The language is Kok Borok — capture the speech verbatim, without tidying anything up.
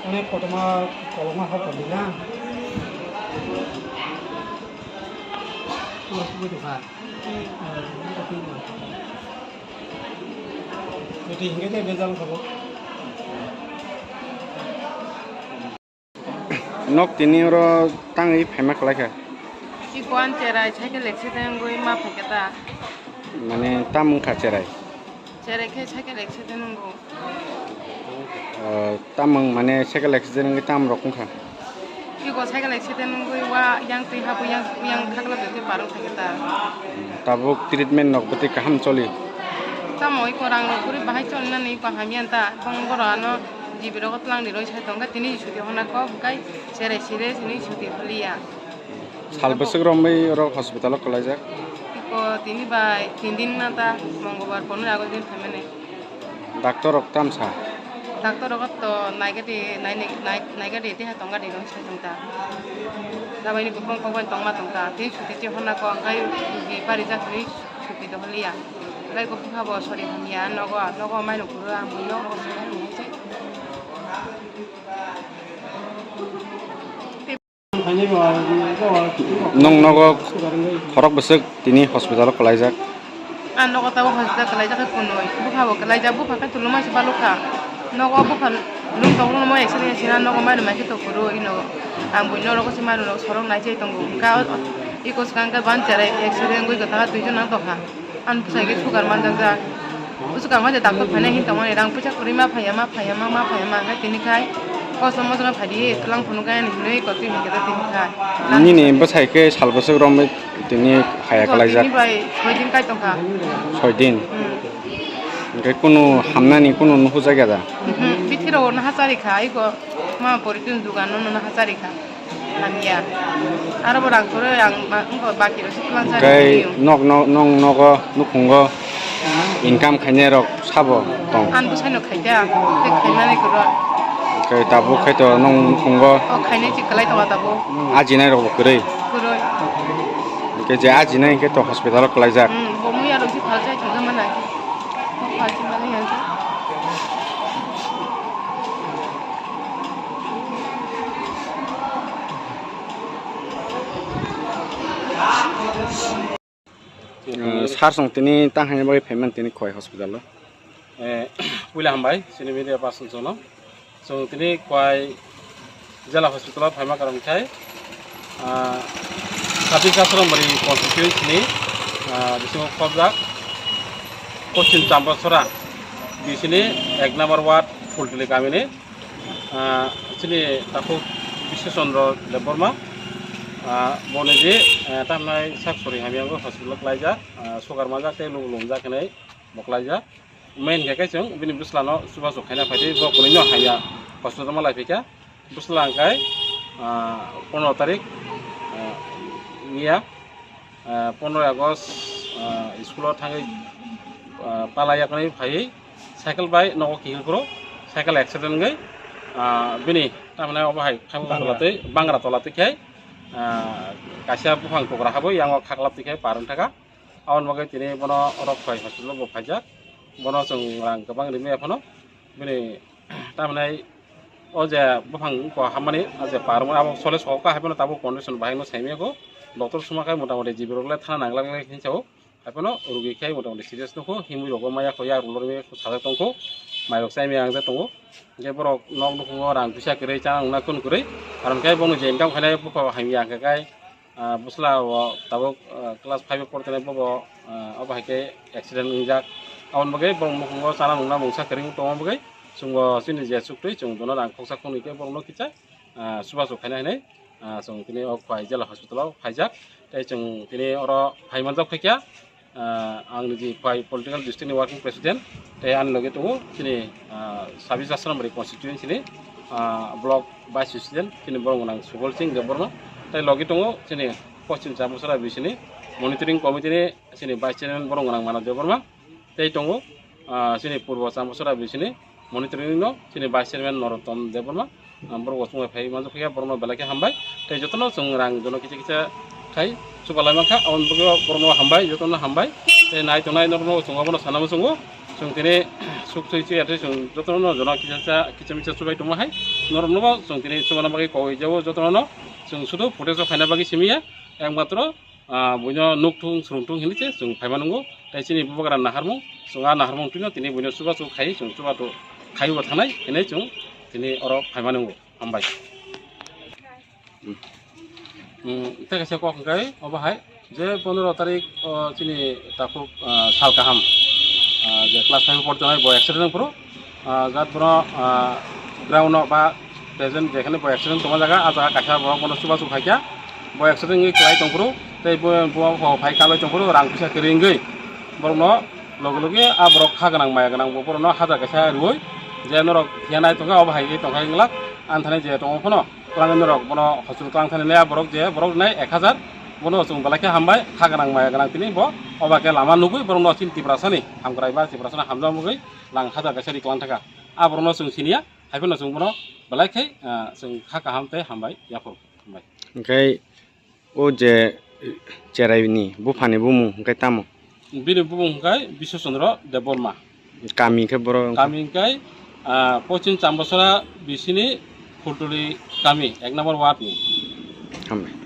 Onek kotorma kolokma hor tongdi na. Twi tongkha. Twi hingke tei bejal kabo. Nok tini oro tangwi phaima kwlaikha. Chikon cherai cycle accident wngwi ma phaikha ta. Mane tam wngkha cherai? Cherai khe cycle accident wngo. Ah, tamung mane cycle accident wngwi tam rok wngkha? Chikon cycle accident wngwi wa yang twi habu yang yang khakla twi parwng phaikha ta. Tabuk treatment nok bwtwi kaham choli? Tamo iko rang rok kwrwi bahai cholinani iko hamya ta bong borok ano. Jibiro ko twlang ni roi sai tongkha, tini chuti honna kok, bukai cherai sire, tini chuti holiya. Sal bwswk romwi oro hospital o kwlaijak? Iko tini bai tin din na ta, Mongolbar, pondro August din phaimani. Doctor rok tamsa? Doctor rok to naigadi, nai-, nai-, naigadi, teha tongadi roi sai tongta. Dabai ni bukong kok bai tongma tongta, tini chuti chi honna kok, angkai rugi parijak, tini chuti doholiya. Angkai ko bupha bo sori hamya, nogo, nogo mai nukuro, ang bui nogo sori hamya. Nwng nogo khorok bwswk tini hospital o kwlaijak? Ang nogo tabuk hospital kwlaijak khe kunui. Bupha bo kwlaijak, bupha khe tuluma se balukha. Nogo bupha lum tongo, lum tongo, X-ray sina nogo mairum mai khe tongphuru ino. Ang buino rogo se mairum rok sorok nai chai tongo. Hwnkhe iko swkang khe ban cherai X-ray wngwi kwthang duijon nang tongkha. Ang bwsai khe sugar manjakjak. Bwswk ang waisa doctor phaina hin tongmani, rang puisa kwrwi ma phaiya, ma phaiya, ma, ma phaiya, ma, hwnkhe tini khai kosom mosom phai di, twlang phunuk gaya ni hinwi kotwi hwnkhe tini khai. Nini bwsai khe sal bwswk romwi tini phaiya kwlaijak? Tini bai soi din kai tongkha. Soi din? Hmm. Hwnkhe kunu hamnani kunu nuhujak ya da? Mhm, bithi rok no hachari kha, iko ma poritin dugan no no hachari kha. Hamya. Aro bo rang kwrwi ang ma-, wngkha baki rok se twlang sa. Tei rw. Nok, nok, nok, nogo, nukhungo income khainai rok sabo tong? Ang bwsai no khaida, tei khaimani kwrwi. Tei tabuk khai to nong nukhungo. O khainai se kwlai tongo tabuk. Ajinai rok bo kwrwi? Kwrwi. Hwnkhe je ajinai hwnkhe to hospital o kwlaijak. Hmm, bo muya rok se phalsai thangkha mana. Bo phalsi mani hwnkhe. Eh, sir, chwng tini tang haini bagwi phaimani tini Khowai hospital o. Eh, puila hambai, chini media person chwngno. Chwng tini Khowai Jela hospital o phaima karon khai, ah, Sabis Asrambari constituency ni, ah, bisingo khobjak Poschim Chambasora bisini ek number ward Phultuli kamini. Ah, chini takhuk Biswa Chandra Debbarma, ah, boni di, eh, tamnai sak sori hamya wngwi hospital o kwlaijak, ah, sugar manjak tei luku lumjak hinwi bo kwlaijak. Main khe khe chwng bini bwsla no chubachu khaina phaidi, bo kwnwi no hamya hospital o ma lai phikha. Bwsla hwnkhe, ah, pondro tarik, ah, miya. Ah, pondro August, ah, school o thangwi, ah, pala yakni phaiwi cycle bai nogo kihil phuru cycle accident wngwi, ah, bini tamni obo hai khamwi Bangra. Tola twi, Bangra tola twi khai, ah, kaisa buphang tugra habwi yango khaklap twi khai par wng thaka. Aboni bagwi tini bono oro Khowai hospital o bo phaijak. Bono chwng rang kwbang rimwi aphano bini tamni o je buphang wngkha hammani, o je par wngmani abo sole sokha, hai phano tabuk condition bahai no saimaya kho. Doctor suma khai mota moti G B rok le thana nang glak glak hinwi sao. Hai phano rugi khai mota moti serious nukho, himwi rok bo maya kho, yak rok lorwi sajak tongkho, mai rok chaimaya wngjak tongo. Hwnkhe borok nok nukhungo rang puisa kwrwi, chana nungna kunu kwrwi, aro hwnkhe bono je income khainai bupha hamya hwnkhe khai, ah, bwsla o tabuk, ah, class five o portonai bobo, ah, obo hai khe accident wngjak. Aboni bagwi borok nukhungo chana nungna mungsa kwrwi wng tongma bagwi chwngbo chini je chuktwi chwng bono rang khoksa khoknwi khe borokno kisa, ah, chubachu khaina hinwi, ah, chwng tini o Khowai Jela hospital o phaijak. Tei chwng tini oro phai manjak phaikha, ah, ang niji Khowai political district ni working president, tei ani logi tongo chini, ah, Sabis Asrambari constituency ni, ah, block vice president chini borok gwnang Subol Singh Debbarma, tei logi tongo chini Poschim Chambasora bisini monitoring committee ni chini vice chairman borok gwnang Manav Debbarma, tei tongo, ah, chini Purbo Chambasora bisini monitoring no chini vice chairman Norotton Debbarma, ah, borok bo chwng bai phai manjak phiya, borokno belai khe hambai. Tei jotono chwng rang jono kisa kisa khai chubalai mankha, aboni bagwi borokno hambai, jotono hambai. Tei nai tongnai norokno chwng abono sana muchungo, Chwng tini suk sui chwi atwi chwng jotono jono kisa sa kisa misa chubai tongma hai. Norokno bo chwng tini chubana bagwi koi jabo jotono. Chwng sudu footage o khaina bagwi simi ya. Ekmatro, ah, buino nukthung srungthung hinwi se chwng phaima nungo. Tai chini bubagra naharmung, chwng a naharmung twino tini buino chubachu khai, chwng chubachu khaiwi thangnai hinwi chwng tini oro phaima nungo. Hambai. Hmm, tei kaisa kok hwnkhe obo hai je pondro tarik, o, chini takhuk, ah, sal kaham, ah, je class five o portonai bo accident wngphuru, ah, jat bono, ah, ground o ba present jekhani bo accident tongma jaga, ah jaga kaisa borok bono chubachu khaikha, bo accident wngwi kwlai tongphuru, tei bo, bo phai kalai tongphuru, rang puisa kwrwi wngwi borokno loge loge ah borok kha gwnang maya gwnang bo borokno hajar kaisa rwui je norok phiya nai tongkha obo hai tongkha wnglak, anthani je tongo phano. Twlangwi norok bono hospital twlang thani le borok je borok nai ek hajar, bono chwng belai khe hambai, kha gwnang maya gwnang tini bo oba khe lama nugwi borokno chini Tiprasani hamkrai ba Tiprasani hamjak mugwi lang hajar kaisa ri kwlang thaka. A borokno chwng siniya, hai phano chwng bono belai khe, ah, chwng kha kaham tei hambai yaphuru. Hambai. Hwnkhe o je cheraini buphani bumung hwnkhe tamo? Bini bumung hwnkhe Biswa Chandra Debbarma. Kami hwnkhe borok? Kami hwnkhe, ah, Poschim Chambasora bisini Phultuli kami, ek number ward ni. Hambai.